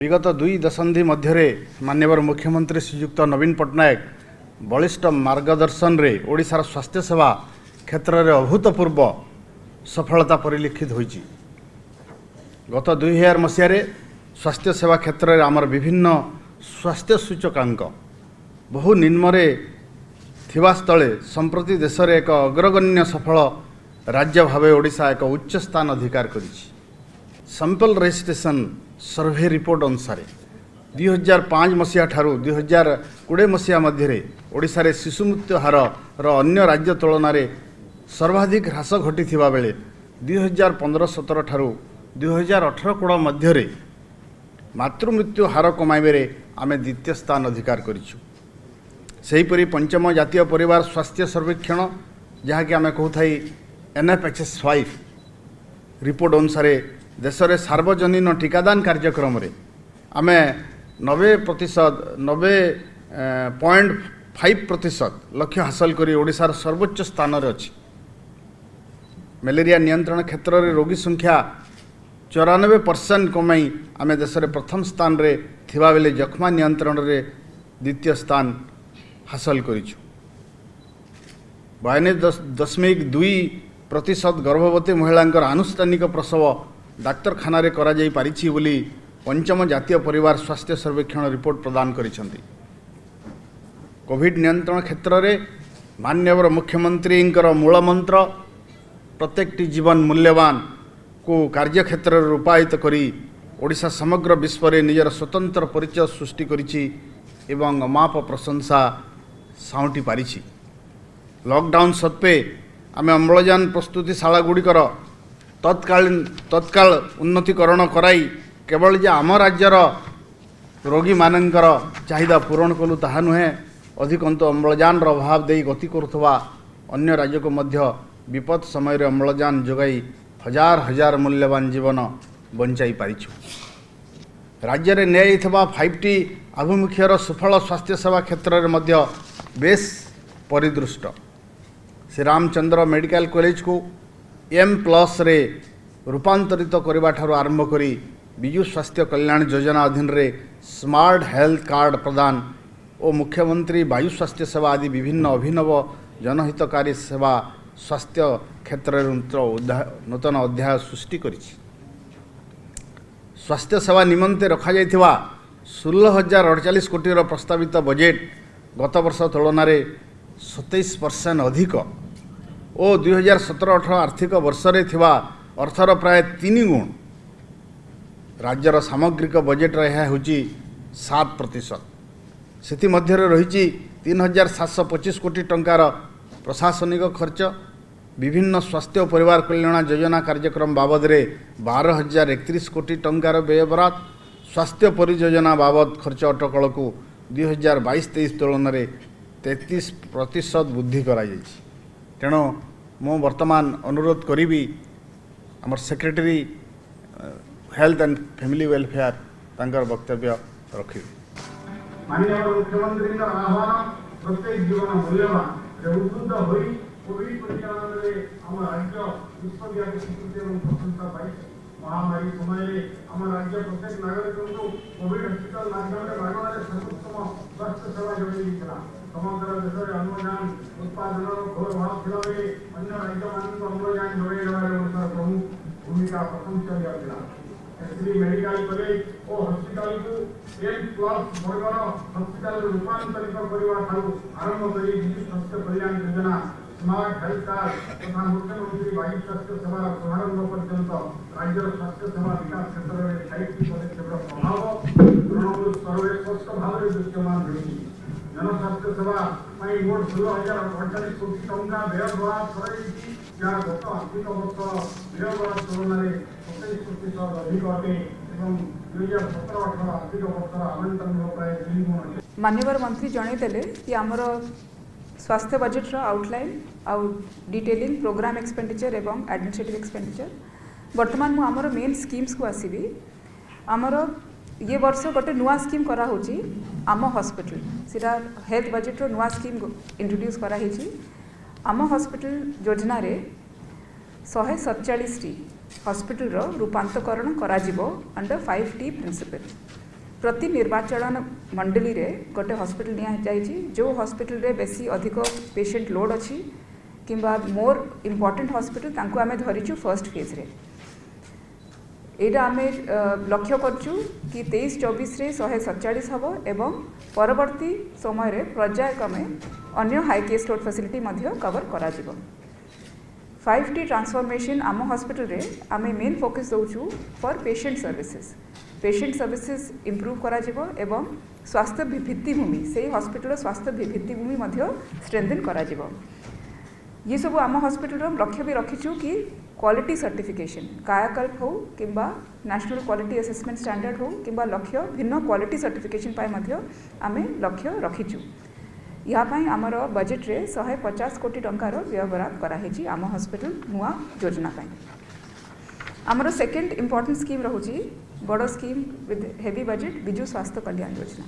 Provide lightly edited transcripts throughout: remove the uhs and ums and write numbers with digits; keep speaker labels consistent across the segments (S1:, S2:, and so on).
S1: ବିଗତ 2 ଦଶନ୍ଧି ମଧ୍ୟରେ ମାନ୍ୟବର ମୁଖ୍ୟମନ୍ତ୍ରୀ ଶ୍ରୀଯୁକ୍ତ ନବୀନ ପଟ୍ଟନାୟକ ବଳିଷ୍ଠ ମାର୍ଗଦର୍ଶନରେ ଓଡ଼ିଶାର ସ୍ୱାସ୍ଥ୍ୟସେବା କ୍ଷେତ୍ରରେ ଅଭୂତପୂର୍ବ ସଫଳତା ପରିଲକ୍ଷିତ ହୋଇଛି। ଗତ 2000 ମସିହାରେ ସ୍ୱାସ୍ଥ୍ୟସେବା କ୍ଷେତ୍ରରେ ଆମର ବିଭିନ୍ନ ସ୍ୱାସ୍ଥ୍ୟ ସୂଚକାଙ୍କ ବହୁ ନିମ୍ନରେ ଥିବା ସ୍ଥଳେ ସମ୍ପ୍ରତି ଦେଶରେ ଏକ ଅଗ୍ରଗଣ୍ୟ ସଫଳ ରାଜ୍ୟ ଭାବେ ଓଡ଼ିଶା ଏକ ଉଚ୍ଚ ସ୍ଥାନ ଅଧିକାର କରିଛି। ସାମ୍ପଲ୍ ରେଜିଷ୍ଟ୍ରେସନ୍ ସର୍ଭେ ରିପୋର୍ଟ ଅନୁସାରେ 2005 ମସିହା ଠାରୁ 2020 ମସିହା ମଧ୍ୟରେ ଓଡ଼ିଶାରେ ଶିଶୁ ମୃତ୍ୟୁ ହାରର ଅନ୍ୟ ରାଜ୍ୟ ତୁଳନାରେ ସର୍ବାଧିକ ହ୍ରାସ ଘଟିଥିବା ବେଳେ 2015-17 ଠାରୁ 2018-20 ମଧ୍ୟରେ ମାତୃମୃତ୍ୟୁ ହାର କମାଇବାରେ ଆମେ ଦ୍ୱିତୀୟ ସ୍ଥାନ ଅଧିକାର କରିଛୁ। ସେହିପରି ପଞ୍ଚମ ଜାତୀୟ ପରିବାର ସ୍ୱାସ୍ଥ୍ୟ ସର୍ବେକ୍ଷଣ, ଯାହାକି ଆମେ କହୁଥାଇ NFHS 5 report ଅନୁସାରେ ଦେଶରେ ସାର୍ବଜନୀନ ଟିକାଦାନ କାର୍ଯ୍ୟକ୍ରମରେ ଆମେ 90%, 90.5% ଲକ୍ଷ୍ୟ ହାସଲ କରି ଓଡ଼ିଶାର ସର୍ବୋଚ୍ଚ ସ୍ଥାନରେ ଅଛି। ମ୍ୟାଲେରିଆ ନିୟନ୍ତ୍ରଣ କ୍ଷେତ୍ରରେ ରୋଗୀ ସଂଖ୍ୟା 94% କମାଇ ଆମେ ଦେଶରେ ପ୍ରଥମ ସ୍ଥାନରେ ଥିବାବେଳେ ଯକ୍ଷ୍ମା ନିୟନ୍ତ୍ରଣରେ ଦ୍ୱିତୀୟ ସ୍ଥାନ ହାସଲ କରିଛୁ। 92.2% ଗର୍ଭବତୀ ମହିଳାଙ୍କର ଆନୁଷ୍ଠାନିକ ପ୍ରସବ ଡାକ୍ତରଖାନାରେ କରାଯାଇପାରିଛି ବୋଲି ପଞ୍ଚମ ଜାତୀୟ ପରିବାର ସ୍ୱାସ୍ଥ୍ୟ ସର୍ବେକ୍ଷଣ ରିପୋର୍ଟ ପ୍ରଦାନ କରିଛନ୍ତି। କୋଭିଡ଼ ନିୟନ୍ତ୍ରଣ କ୍ଷେତ୍ରରେ ମାନ୍ୟବର ମୁଖ୍ୟମନ୍ତ୍ରୀଙ୍କର ମୂଳ ମନ୍ତ୍ର "ପ୍ରତ୍ୟେକଟି ଜୀବନ ମୂଲ୍ୟବାନକୁ କାର୍ଯ୍ୟକ୍ଷେତ୍ରରେ ରୂପାୟିତ କରି ଓଡ଼ିଶା ସମଗ୍ର ବିଶ୍ୱରେ ନିଜର ସ୍ୱତନ୍ତ୍ର ପରିଚୟ ସୃଷ୍ଟି କରିଛି ଏବଂ ଅମାପ ପ୍ରଶଂସା ସାଉଁଟି ପାରିଛି। ଲକଡାଉନ୍ ସତ୍ତ୍ୱେ ଆମେ ଅମ୍ଳଜାନ ପ୍ରସ୍ତୁତି ଶାଳାଗୁଡ଼ିକର ତତ୍କାଳ ଉନ୍ନତିକରଣ କରାଇ କେବଳ ଯେ ଆମ ରାଜ୍ୟର ରୋଗୀମାନଙ୍କର ଚାହିଦା ପୂରଣ କଲୁ ତାହା ନୁହେଁ, ଅଧିକନ୍ତୁ ଅମ୍ଳଜାନର ଅଭାବ ଦେଇ ଗତି କରୁଥିବା ଅନ୍ୟ ରାଜ୍ୟକୁ ମଧ୍ୟ ବିପଦ ସମୟରେ ଅମ୍ଳଜାନ ଯୋଗାଇ ହଜାର ହଜାର ମୂଲ୍ୟବାନ ଜୀବନ ବଞ୍ଚାଇ ପାରିଛୁ। ରାଜ୍ୟରେ ନିଆଯାଇଥିବା 5ଟି ଆଭିମୁଖ୍ୟର ସୁଫଳ ସ୍ୱାସ୍ଥ୍ୟସେବା କ୍ଷେତ୍ରରେ ମଧ୍ୟ ବେଶ ପରିଦୃଷ୍ଟ। ଶ୍ରୀରାମଚନ୍ଦ୍ର ମେଡ଼ିକାଲ କଲେଜକୁ ଏମ୍ ପ୍ଲସ୍ରେ ରୂପାନ୍ତରିତ କରିବାଠାରୁ ଆରମ୍ଭ କରି ବିଜୁ ସ୍ୱାସ୍ଥ୍ୟ କଲ୍ୟାଣ ଯୋଜନା ଅଧୀନରେ ସ୍ମାର୍ଟ ହେଲ୍ଥ କାର୍ଡ଼ ପ୍ରଦାନ ଓ ମୁଖ୍ୟମନ୍ତ୍ରୀ ବାୟୁ ସ୍ୱାସ୍ଥ୍ୟ ସେବା ଆଦି ବିଭିନ୍ନ ଅଭିନବ ଜନହିତକାରୀ ସେବା ସ୍ୱାସ୍ଥ୍ୟ କ୍ଷେତ୍ରରେ ନୂତନ ଅଧ୍ୟାୟ ସୃଷ୍ଟି କରିଛି। ସ୍ୱାସ୍ଥ୍ୟ ସେବା ନିମନ୍ତେ ରଖାଯାଇଥିବା 16,048 କୋଟିର ପ୍ରସ୍ତାବିତ ବଜେଟ୍ ଗତ ବର୍ଷ ତୁଳନାରେ 27% ଅଧିକ ଓ 2017-18 ଆର୍ଥିକ ବର୍ଷରେ ଥିବା ଅର୍ଥର ପ୍ରାୟ ତିନି ଗୁଣ। ରାଜ୍ୟର ସାମଗ୍ରିକ ବଜେଟ୍ର ଏହା ହେଉଛି 7%। ସେଥିମଧ୍ୟରେ ରହିଛି 3725 କୋଟି ଟଙ୍କାର ପ୍ରଶାସନିକ ଖର୍ଚ୍ଚ, ବିଭିନ୍ନ ସ୍ୱାସ୍ଥ୍ୟ ଓ ପରିବାର କଲ୍ୟାଣ ଯୋଜନା କାର୍ଯ୍ୟକ୍ରମ ବାବଦରେ 12,031 କୋଟି ଟଙ୍କାର ବ୍ୟୟବରାଦ। ସ୍ୱାସ୍ଥ୍ୟ ପରିଯୋଜନା ବାବଦ ଖର୍ଚ୍ଚ ଅଟକଳକୁ 2022-23 ତୁଳନାରେ 33% ବୃଦ୍ଧି କରାଯାଇଛି। ତେଣୁ ମୁଁ ବର୍ତ୍ତମାନ ଅନୁରୋଧ କରିବି, ଆମର Secretary, Health and Family Welfare ତାଙ୍କର ବକ୍ତବ୍ୟ ରଖିବେ।
S2: ମାନ୍ୟବର ମୁଖ୍ୟମନ୍ତ୍ରୀଙ୍କର ଆହ୍ୱାନ "ପ୍ରତ୍ୟେକ ଜୀବନ ମୂଲ୍ୟବାନରେ ଉଦ୍ବୁଦ୍ଧ ହୋଇ କୋଭିଡ ପରିଚାଳନାରେ ଆମ ରାଜ୍ୟ ବିଶ୍ୱବ୍ୟାପୀ ସ୍ୱୀକୃତି ଏବଂ ପ୍ରଶଂସା ପାଇଛି। ମହାମାରୀ ସମୟରେ ଆମ ରାଜ୍ୟ ପ୍ରତ୍ୟେକ ନାଗରିକଙ୍କୁ କୋଭିଡ ହସ୍ପିଟାଲ ମାଧ୍ୟମରେ ମାଗଣାରେ ସର୍ବୋତ୍ତମ ସ୍ୱାସ୍ଥ୍ୟ ସେବା ଯୋଗାଇ ଦେଇଥିଲା। ସମଗ୍ର ଦେଶରେ ଅମ୍ଳଜାନ ଉତ୍ପାଦନର ଘୋର ଅଭାବ ଥିଲାବେଳେ ଅନ୍ୟ ରାଜ୍ୟମାନଙ୍କୁ ଅମ୍ଳଜାନ ଯୋଗାଇ ଦେବାରେ ଓଡ଼ିଶାର ପ୍ରମୁଖ ଭୂମିକା ପ୍ରଶଂସନୀୟ ଥିଲା। ଏସ୍ସିବି ମେଡିକାଲ କଲେଜ ଓ ହସ୍ପିଟାଲକୁ ଏମ୍ ପ୍ଲସ୍ ବର୍ଗର ହସ୍ପିଟାଲରେ ରୂପାନ୍ତରିତ କରିବା ଠାରୁ ଆରମ୍ଭ କରି ବିଜୁ ସ୍ୱାସ୍ଥ୍ୟ Kalyan Yojana, smart health card ତଥା ମୁଖ୍ୟମନ୍ତ୍ରୀ ବାୟୁ ସ୍ୱାସ୍ଥ୍ୟ ସେବାର ଶୁଭାରମ୍ଭ ପର୍ଯ୍ୟନ୍ତ ରାଜ୍ୟର ସ୍ୱାସ୍ଥ୍ୟ ସେବା ବିକାଶ କ୍ଷେତ୍ରରେ 5ଟି ପଦକ୍ଷେପର ପ୍ରଭାବ ତୃଣମୂଳ ସ୍ତରରେ ସ୍ପଷ୍ଟ ଭାବରେ ଦୃଶ୍ୟମାନ ହେଉଛି। ଜନସ୍ୱାସ୍ଥ୍ୟ ସେବା ପାଇଁ ମୋଟ 16,048 କୋଟି ଟଙ୍କା ବ୍ୟୟ ବରାଦ କରାଯାଇଛି, ଯାହା ଗତ ଆର୍ଥିକ ବର୍ଷର ବ୍ୟୟ ବରାଦ ତୁଳନାରେ 27% ଅଧିକ ଅଟେ ଏବଂ 2017-18 ଆର୍ଥିକ ବର୍ଷର ଆବଣ୍ଟନର ପ୍ରାୟ ଦୁଇ ଗୁଣ ଅଟେ।
S3: ମାନ୍ୟବର ମନ୍ତ୍ରୀ ଜଣାଇଦେଲେ କି ଆମର ସ୍ୱାସ୍ଥ୍ୟ ବଜେଟ୍ର ଆଉଟଲାଇନ୍ ଆଉ ଡିଟେଲିଂ ପ୍ରୋଗ୍ରାମ ଏକ୍ସପେଣ୍ଡିଚର ଏବଂ ଆଡମିନିଷ୍ଟ୍ରେଟିଭ୍ ଏକ୍ସପେଣ୍ଡିଚର। ବର୍ତ୍ତମାନ ମୁଁ ଆମର ମେନ୍ ସ୍କିମ୍ସକୁ ଆସିବି। ଆମର ଇଏ ବର୍ଷ ଗୋଟେ ନୂଆ ସ୍କିମ୍ କରାହେଉଛି, ଆମ ହସ୍ପିଟାଲ। ସେଇଟା ହେଲ୍ଥ ବଜେଟ୍ର ନୂଆ ସ୍କିମ୍ ଇଣ୍ଟ୍ରୋଡ୍ୟୁସ୍ କରାହେଇଛି। ଆମ ହସ୍ପିଟାଲ ଯୋଜନାରେ 147ଟି ହସ୍ପିଟାଲର ରୂପାନ୍ତକରଣ କରାଯିବ ଅଣ୍ଡର 5ଟି ପ୍ରିନ୍ସିପଲ୍। ପ୍ରତି ନିର୍ବାଚନ ମଣ୍ଡଳୀରେ ଗୋଟେ ହସ୍ପିଟାଲ ନିଆଯାଇଛି। ଯେଉଁ ହସ୍ପିଟାଲରେ ବେଶୀ ଅଧିକ ପେସେଣ୍ଟ ଲୋଡ଼ ଅଛି କିମ୍ବା ମୋର୍ ଇମ୍ପର୍ଟାଣ୍ଟ ହସ୍ପିଟାଲ, ତାଙ୍କୁ ଆମେ ଧରିଛୁ ଫର୍ଷ୍ଟ ଫେଜ୍ରେ। ଏଇଟା ଆମେ ଲକ୍ଷ୍ୟ କରୁଛୁ କି 23-24ରେ 147 ହେବ ଏବଂ ପରବର୍ତ୍ତୀ ସମୟରେ ପର୍ଯ୍ୟାୟକ୍ରମେ ଅନ୍ୟ ହାଇ କେସ୍ ଲୋଡ୍ ଫ୍ୟାସିଲିଟି ମଧ୍ୟ କଭର କରାଯିବ। 5ଟି ଟ୍ରାନ୍ସଫର୍ମେସନ୍ ଆମ ହସ୍ପିଟାଲରେ ଆମେ ମେନ୍ ଫୋକସ୍ ଦେଉଛୁ for patient services. Patient services improve କରାଯିବ ଏବଂ ସ୍ୱାସ୍ଥ୍ୟ ଭିତ୍ତିଭୂମି, ସେଇ ହସ୍ପିଟାଲର ସ୍ୱାସ୍ଥ୍ୟ ଭିତ୍ତିଭୂମି ମଧ୍ୟ ଷ୍ଟ୍ରେନ୍ଥେନ୍ କରାଯିବ। ଇଏ ସବୁ ଆମ ହସ୍ପିଟାଲର ଲକ୍ଷ୍ୟ ବି ରଖିଛୁ କି କ୍ୱାଲିଟି ସର୍ଟିଫିକେସନ୍, କାୟାକଳ୍ପ ହେଉ କିମ୍ବା ନ୍ୟାସନାଲ୍ କ୍ୱାଲିଟି ଆସେସମେଣ୍ଟ ଷ୍ଟାଣ୍ଡାର୍ଡ଼ ହେଉ କିମ୍ବା ଲକ୍ଷ୍ୟ ଭିନ୍ନ କ୍ୱାଲିଟି ସର୍ଟିଫିକେସନ୍ ପାଇଁ ମଧ୍ୟ ଆମେ ଲକ୍ଷ୍ୟ ରଖିଛୁ। ଏହା ପାଇଁ ଆମର ବଜେଟ୍ରେ 150 କୋଟି ଟଙ୍କାର ବ୍ୟୟବରାଦ କରାହେଇଛି ଆମ ହସ୍ପିଟାଲ ନୂଆ ଯୋଜନା ପାଇଁ। ଆମର ସେକେଣ୍ଡ ଇମ୍ପୋର୍ଟାଣ୍ଟ ସ୍କିମ୍ ରହୁଛି, ବଡ଼ scheme with heavy budget, Biju ସ୍ୱାସ୍ଥ୍ୟ କଲ୍ୟାଣ ଯୋଜନା।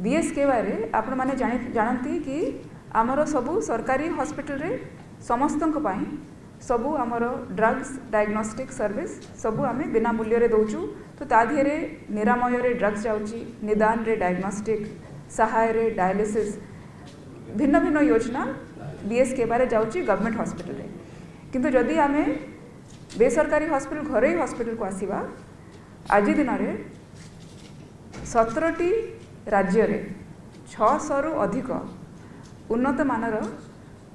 S3: ବିଏସ୍କେୱାଇରେ ଆପଣମାନେ ଜାଣନ୍ତି କି ଆମର ସବୁ ସରକାରୀ ହସ୍ପିଟାଲରେ ସମସ୍ତଙ୍କ ପାଇଁ ସବୁ ଆମର ଡ୍ରଗ୍ସ, ଡାଇଗ୍ନୋଷ୍ଟିକ୍ ସର୍ଭିସ୍ ସବୁ ଆମେ ବିନା ମୂଲ୍ୟରେ ଦେଉଛୁ। ତ ତା ଦେହରେ ନିରାମୟରେ ଡ୍ରଗ୍ସ ଯାଉଛି, ନିଦାନରେ ଡାଇଗ୍ନୋଷ୍ଟିକ୍, ସହାୟରେ ଡାୟାଲିସିସ୍, ଭିନ୍ନ ଭିନ୍ନ ଯୋଜନା ବିଏସ୍କେୱାଇରେ ଯାଉଛି ଗଭର୍ଣ୍ଣମେଣ୍ଟ ହସ୍ପିଟାଲରେ। କିନ୍ତୁ ଯଦି ଆମେ ବେସରକାରୀ ହସ୍ପିଟାଲ, ଘରୋଇ ହସ୍ପିଟାଲକୁ ଆସିବା, ଆଜି ଦିନରେ 17ଟି ରାଜ୍ୟରେ 600ରୁ ଅଧିକ ଉନ୍ନତ ମାନର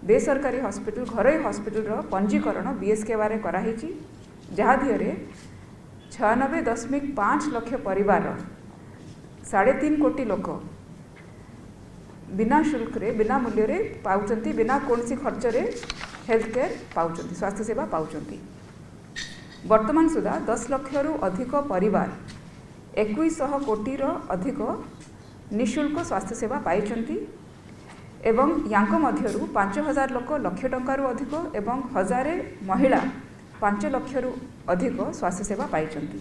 S3: ବେସରକାରୀ ହସ୍ପିଟାଲ, ଘରୋଇ ହସ୍ପିଟାଲର ପଞ୍ଜୀକରଣ ବିଏସ୍କେୱାଇରେ କରାହେଇଛି, ଯାହା ଦେହରେ 96.5 ଲକ୍ଷ ପରିବାର, 3.5 କୋଟି ଲୋକ ବିନା ଶୁଳ୍କରେ, ବିନା ମୂଲ୍ୟରେ ପାଉଛନ୍ତି, ବିନା କୌଣସି ଖର୍ଚ୍ଚରେ ହେଲ୍ଥ କେୟାର ପାଉଛନ୍ତି, ସ୍ୱାସ୍ଥ୍ୟ ସେବା ପାଉଛନ୍ତି। ବର୍ତ୍ତମାନ ସୁଦ୍ଧା 10 ଲକ୍ଷରୁ ଅଧିକ ପରିବାର 2100 କୋଟିର ଅଧିକ ନିଃଶୁଳ୍କ ସ୍ୱାସ୍ଥ୍ୟ ସେବା ପାଇଛନ୍ତି ଏବଂ ୟାଙ୍କ ମଧ୍ୟରୁ 5000 ଲୋକ ଲକ୍ଷ ଟଙ୍କାରୁ ଅଧିକ ଏବଂ 1000 ମହିଳା 5 ଲକ୍ଷରୁ ଅଧିକ ସ୍ୱାସ୍ଥ୍ୟ ସେବା ପାଇଛନ୍ତି।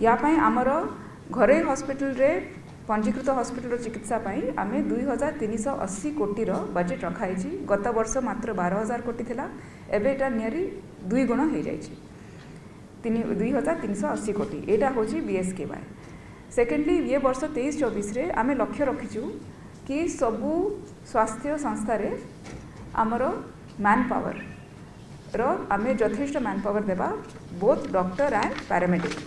S3: ୟା ପାଇଁ ଆମର ଘରୋଇ ହସ୍ପିଟାଲରେ ପଞ୍ଜୀକୃତ ହସ୍ପିଟାଲର ଚିକିତ୍ସା ପାଇଁ ଆମେ 2380 କୋଟିର ବଜେଟ୍ ରଖାହେଇଛି। ଗତ ବର୍ଷ ମାତ୍ର 12,000 କୋଟି ଥିଲା, ଏବେ ଏଇଟା ନିୟରଲି ଦୁଇ ଗୁଣ ହେଇଯାଇଛି, 2380 କୋଟି। ଏଇଟା ହେଉଛି ବିଏସ୍କେୱାଇ। ସେକେଣ୍ଡଲି, ଇଏ ବର୍ଷ 23-24ରେ ଆମେ ଲକ୍ଷ୍ୟ ରଖିଛୁ କି ସବୁ ସ୍ୱାସ୍ଥ୍ୟ ସଂସ୍ଥାରେ ଆମର ମ୍ୟାନ୍ ପାୱାରର, ଆମେ ଯଥେଷ୍ଟ ମ୍ୟାନ୍ ପାୱାର ଦେବା, ବୋଥ୍ ଡକ୍ଟର ଆଣ୍ଡ ପାରାମେଡ଼ିକ୍।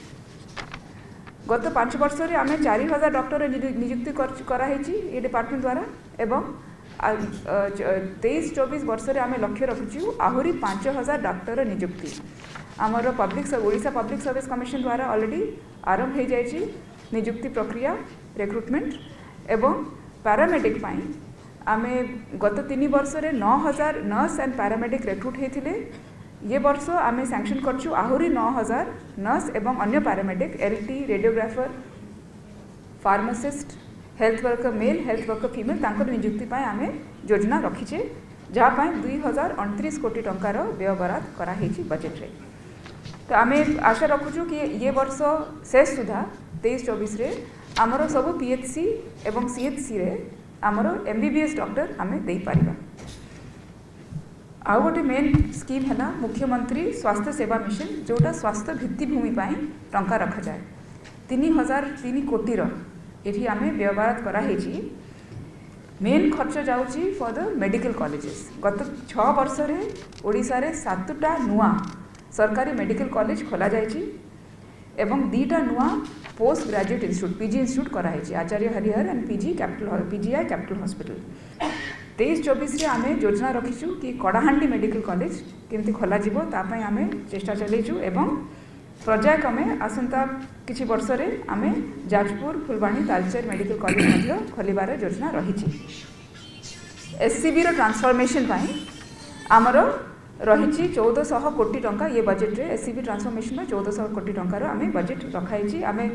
S3: ଗତ 5 ବର୍ଷରେ ଆମେ 4000 ଡକ୍ଟର ନିଯୁକ୍ତି କରାହେଇଛି ଏ ଡିପାର୍ଟମେଣ୍ଟ ଦ୍ୱାରା ଏବଂ 23-24 ବର୍ଷରେ ଆମେ ଲକ୍ଷ୍ୟ ରଖିଛୁ ଆହୁରି 5000 ଡକ୍ଟର ନିଯୁକ୍ତି। ଆମର ଓଡ଼ିଶା ପବ୍ଲିକ୍ ସର୍ଭିସ୍ କମିଶନ ଦ୍ୱାରା ଅଲରେଡ଼ି ଆରମ୍ଭ ହୋଇଯାଇଛି ନିଯୁକ୍ତି ପ୍ରକ୍ରିୟା, ରିକ୍ରୁଟମେଣ୍ଟ। ଏବଂ ପାରାମେଡ଼ିକ୍ ପାଇଁ ଆମେ ଗତ 3 ବର୍ଷରେ 9000 ନର୍ସ ଆଣ୍ଡ ପାରାମେଡ଼ିକ୍ ରିକ୍ରୁଟ୍ ହୋଇଥିଲେ। ଇଏ ବର୍ଷ ଆମେ ସାଙ୍କସନ୍ କରିଛୁ ଆହୁରି 9000 ନର୍ସ ଏବଂ ଅନ୍ୟ paramedic, LT, radiographer, pharmacist, health worker male, health worker female, ତାଙ୍କର ନିଯୁକ୍ତି ପାଇଁ ଆମେ ଯୋଜନା ରଖିଛେ, ଯାହା ପାଇଁ 2029 କୋଟି ଟଙ୍କାର ବ୍ୟୟବରାଦ କରାହେଇଛି ବଜେଟ୍ରେ। ତ ଆମେ ଆଶା ରଖୁଛୁ କି ଇଏ ବର୍ଷ ଶେଷ ସୁଦ୍ଧା 23-24ରେ ଆମର ସବୁ ପିଏଚସି ଏବଂ ସିଏଚସିରେ ଆମର ଏମବିବିଏସ୍ ଡକ୍ଟର ଆମେ ଦେଇପାରିବା। ଆଉ ଗୋଟେ ମେନ୍ ସ୍କିମ୍ ହେଲା ମୁଖ୍ୟମନ୍ତ୍ରୀ ସ୍ୱାସ୍ଥ୍ୟ ସେବା ମିଶନ, ଯେଉଁଟା ସ୍ୱାସ୍ଥ୍ୟ ଭିତ୍ତିଭୂମି ପାଇଁ ଟଙ୍କା ରଖାଯାଏ। 3003 କୋଟିର ଏଠି ଆମେ ବ୍ୟୟବରାଦ କରାହେଇଛି। ମେନ୍ ଖର୍ଚ୍ଚ ଯାଉଛି ଫର୍ the medical colleges. ଗତ 6 ବର୍ଷରେ ଓଡ଼ିଶାରେ ସାତଟା ନୂଆ ସରକାରୀ ମେଡ଼ିକାଲ କଲେଜ ଖୋଲାଯାଇଛି ଏବଂ ଦୁଇଟା ନୂଆ post graduate institute, PG institute କରାହେଇଛି, ଆଚାର୍ଯ୍ୟ Harihar and PGI capital hospital. 23-24ରେ ଆମେ ଯୋଜନା ରଖିଛୁ କି କଳାହାଣ୍ଡି ମେଡ଼ିକାଲ କଲେଜ କେମିତି ଖୋଲାଯିବ, ତା ପାଇଁ ଆମେ ଚେଷ୍ଟା ଚଲେଇଛୁ ଏବଂ ପର୍ଯ୍ୟାୟକ୍ରମେ ଆସନ୍ତା କିଛି ବର୍ଷରେ ଆମେ ଯାଜପୁର, ଫୁଲବାଣୀ, ତାଳଚେର ମେଡ଼ିକାଲ କଲେଜ ମଧ୍ୟ ଖୋଲିବାର ଯୋଜନା ରହିଛି। ଏସ୍ସିବିର ଟ୍ରାନ୍ସଫର୍ମେସନ୍ ପାଇଁ ଆମର ରହିଛି 1400 କୋଟି ଟଙ୍କା। ଇଏ ବଜେଟ୍ରେ ଏସ୍ସିବି ଟ୍ରାନ୍ସଫର୍ମେସନ୍ ପାଇଁ 1400 କୋଟି ଟଙ୍କାର ଆମେ ବଜେଟ୍ ରଖାହେଇଛି। ଆମେ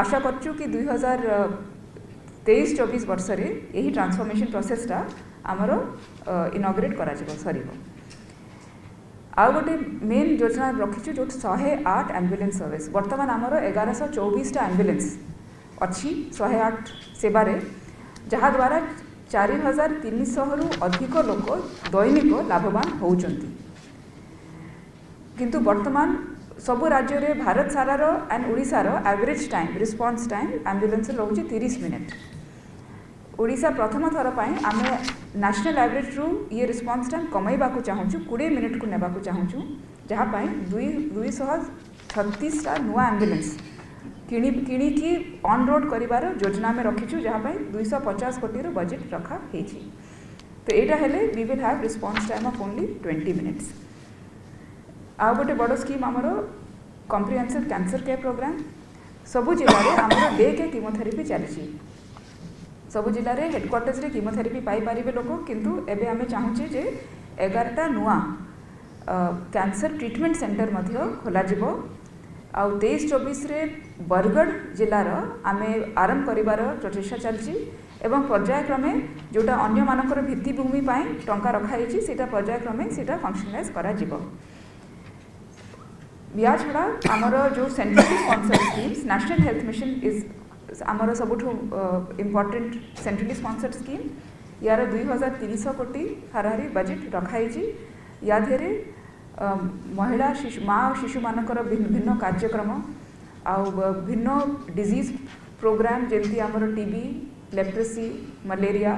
S3: ଆଶା କରୁଛୁ କି 2023-24 ବର୍ଷରେ ଏହି ଟ୍ରାନ୍ସଫର୍ମେସନ୍ ପ୍ରୋସେସ୍ଟା ଆମର ଇନଅଗୁରେଟ୍ କରାଯିବ, ସରିବ। ଆଉ ଗୋଟେ ମେନ୍ ଯୋଜନା ରଖିଛୁ ଯେଉଁଠି 108 ଆମ୍ବୁଲାନ୍ସ ସର୍ଭିସ୍। ବର୍ତ୍ତମାନ ଆମର 1124ଟା ଆମ୍ବୁଲାନ୍ସ ଅଛି 108 ସେବାରେ, ଯାହାଦ୍ୱାରା 4300ରୁ ଅଧିକ ଲୋକ ଦୈନିକ ଲାଭବାନ ହେଉଛନ୍ତି। କିନ୍ତୁ ବର୍ତ୍ତମାନ ସବୁ ରାଜ୍ୟରେ, ଭାରତ ସାରାର ଆଣ୍ଡ ଓଡ଼ିଶାର ଆଭରେଜ୍ ଟାଇମ୍, ରେସ୍ପନ୍ସ ଟାଇମ୍ ଆମ୍ବୁଲାନ୍ସର ରହୁଛି 30 ମିନିଟ୍। ଓଡ଼ିଶା ପ୍ରଥମ ଥର ପାଇଁ ଆମେ ନ୍ୟାସନାଲ୍ ଆଭରେଜ୍ରୁ ଇଏ ରେସ୍ପନ୍ସ ଟାଇମ୍ କମାଇବାକୁ ଚାହୁଁଛୁ, 20 ମିନିଟ୍କୁ ନେବାକୁ ଚାହୁଁଛୁ, ଯାହା ପାଇଁ 236ଟା ନୂଆ ଆମ୍ବୁଲାନ୍ସ କିଣିକି ଅନ୍ ରୋଡ଼ କରିବାର ଯୋଜନା ଆମେ ରଖିଛୁ, ଯାହା ପାଇଁ 250 କୋଟିର ବଜେଟ୍ ରଖା ହେଇଛି। ତ ଏଇଟା ହେଲେ we will have response time of only 20 minutes। ଆଉ ଗୋଟେ ବଡ଼ ସ୍କିମ୍ ଆମର କମ୍ପ୍ରିହେନ୍ସିଭ୍ କ୍ୟାନ୍ସର କେୟାର ପ୍ରୋଗ୍ରାମ୍। ସବୁ ଜିଲ୍ଲାରେ ଆମର ଡେ କେୟାର କିମୋଥେରାପି ଚାଲିଛି। ସବୁ ଜିଲ୍ଲାରେ ହେଡ଼କ୍ୱାର୍ଟର୍ସରେ କିମୋଥେରାପି ପାଇପାରିବେ ଲୋକ। କିନ୍ତୁ ଏବେ ଆମେ ଚାହୁଁଛେ ଯେ 11ଟା ନୂଆ କ୍ୟାନ୍ସର ଟ୍ରିଟମେଣ୍ଟ ସେଣ୍ଟର ମଧ୍ୟ ଖୋଲାଯିବ। ଆଉ 23-24ରେ ବରଗଡ଼ ଜିଲ୍ଲାର ଆମେ ଆରମ୍ଭ କରିବାର ପ୍ରଚେଷ୍ଟା ଚାଲିଛି ଏବଂ ପର୍ଯ୍ୟାୟକ୍ରମେ ଯେଉଁଟା ଅନ୍ୟମାନଙ୍କର ଭିତ୍ତିଭୂମି ପାଇଁ ଟଙ୍କା ରଖାହେଇଛି, ସେଇଟା ପର୍ଯ୍ୟାୟକ୍ରମେ ସେଇଟା ଫଙ୍କସନାଲାଇଜ୍ କରାଯିବ। ୟା ଛଡ଼ା ଆମର ଯେଉଁ centrally sponsored schemes, National Health Mission is ଆମର ସବୁଠୁ ଇମ୍ପର୍ଟାଣ୍ଟ ସେଣ୍ଟ୍ରାଲି ସ୍ପନ୍ସର୍ଡ ସ୍କିମ୍। ୟାର 2300 କୋଟି ହାରାହାରି ବଜେଟ୍ ରଖାହେଇଛି। ୟା ଦେହରେ ମହିଳା, ଶିଶୁ, ମା ଆଉ ଶିଶୁମାନଙ୍କର ଭିନ୍ନ ଭିନ୍ନ କାର୍ଯ୍ୟକ୍ରମ ଆଉ ଭିନ୍ନ ଡିଜିଜ୍ ପ୍ରୋଗ୍ରାମ୍, ଯେମିତି ଆମର ଟିବି, ଲେପ୍ରେସି, ମ୍ୟାଲେରିଆ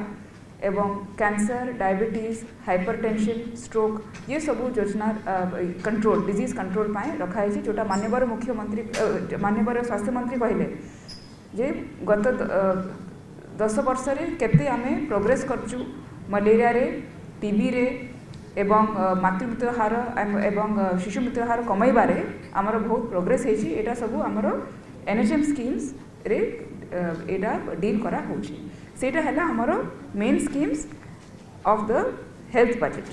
S3: ଏବଂ କ୍ୟାନ୍ସର, ଡାଇବେଟିସ୍, ହାଇପରଟେନସନ୍, ଷ୍ଟ୍ରୋକ୍, ଇଏ ସବୁ ଯୋଜନା କଣ୍ଟ୍ରୋଲ, ଡିଜିଜ୍ କଣ୍ଟ୍ରୋଲ ପାଇଁ ରଖାହେଇଛି। ଯେଉଁଟା ମାନ୍ୟବର ମୁଖ୍ୟମନ୍ତ୍ରୀ, ମାନ୍ୟବର ସ୍ୱାସ୍ଥ୍ୟମନ୍ତ୍ରୀ କହିଲେ ଯେ ଗତ 10 ବର୍ଷରେ କେତେ ଆମେ ପ୍ରୋଗ୍ରେସ୍ କରିଛୁ ମ୍ୟାଲେରିଆରେ, ଟିବିରେ ଏବଂ ମାତୃମୃତ୍ୟୁ ହାର ଏବଂ ଶିଶୁ ମୃତ୍ୟୁ ହାର କମାଇବାରେ ଆମର ବହୁତ ପ୍ରୋଗ୍ରେସ୍ ହେଇଛି। ଏଇଟା ସବୁ ଆମର ଏନ୍ଏଚ୍ଏମ୍ ସ୍କିମ୍ସରେ ଏଇଟା ଡିଲ୍ କରାହେଉଛି। ସେଇଟା ହେଲା ଆମର main schemes of the health budget।